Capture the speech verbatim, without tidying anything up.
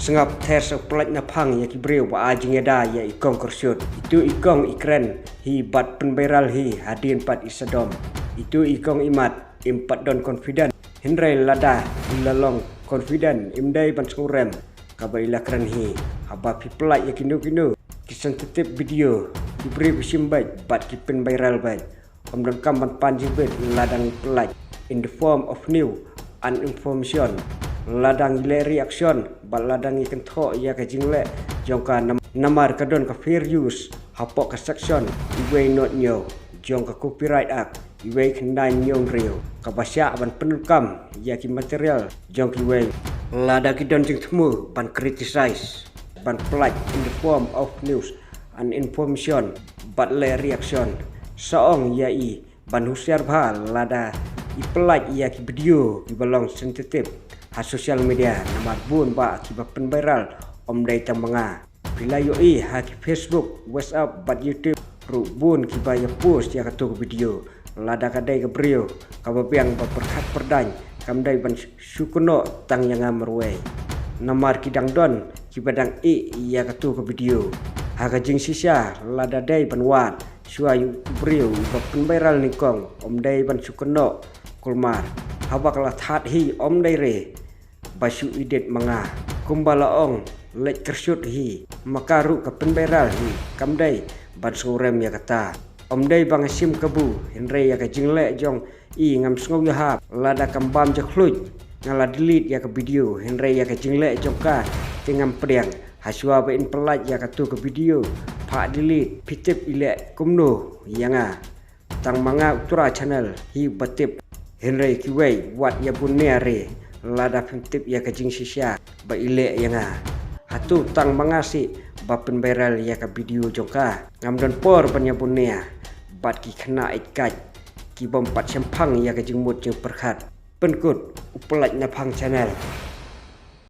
Sngap ther sa u pyllait naphang ïa ki briew ba ai jingïada ïa i kong Kyrshut. Itu i kong i kren hi bad pynviral hi hadien pat i sdom. Itu i kong i mat im pat don confident. Hynrei lada i la long confident im dei ban sngewrem kaba i la kren hi. Haba phi pyllait ïa kino kino ki sensitive video, ki briew ki shim beit bad ki pynviral beit. Ym donkam ban pan jingbit lada ngi pyllait in the form of news and information. Lada ngi leh reaction bad lada ngi kynthoh ïa ka jingleh jong ka nam-, namar ka don ka fair use hapoh ka section iwei not hynñiew jong ka Copyright Act iwei khyndai hynñiew hynriew kaba shah ban pyndonkam ïa ki material jong kiwei. Lada ki don jingthmu ban criticize, ban pyllait in the form of news and information bad leh reaction, sa ong ïa i ban husiar bha lada i pyllait ïa ki video kiba long sensitive ha social media, namar bun bah kiba pynviral ym dei tang ma nga. Phi la ïohi ha ki Facebook, WhatsApp bad YouTube ruh bun kiba ïa post ïa katu ka video. Lada ka dei ka briew kaba biang ba pyrkhat pyrdaiñ, kam dei ban shu kynnoh tang ïa nga marwei. Namar ki dang don kiba dang ïeh ïa katu ka video. Ha ka jingshisha lada dei ban wad shuwa ïa u briew ba pynviral nyngkong, ym dei ban shu kynnoh. Kulmar haba ka la thad hi ym dei re ba shu edit ma nga. Kumba la ong, leit Kyrshut hi, ma ka ruh ka pynviral hi, kam dei ban sngewrem ïa kata. Ym dei ba nga shim kabu, hynrei ïa ka jingleh jong i ngam sngew ïahap. Lada kam bam jakhluit nga la delete ïa ka video, hynrei ïa ka jingleh jong ka te ngam pdiang. Hashuwa ba in pyllait ïa katu ka video, phah delete, phi tip i leh kumno ïa nga. Tang ma nga u Trai Channel hi ba tip, hynrei kiwei wat ïa bun nia re. Lada phim tip ïa ka jingshisha ba i leh ïa nga. Hato tang ma nga sih ba pynviral ïa ka video jong ka? Ngam don por ban ïa bun nia bad ki khynnah ïeit kait ki bym pat shemphang ïa ka jingmut jingpyrkhat. Pynkut u Pyllait Naphang Channel.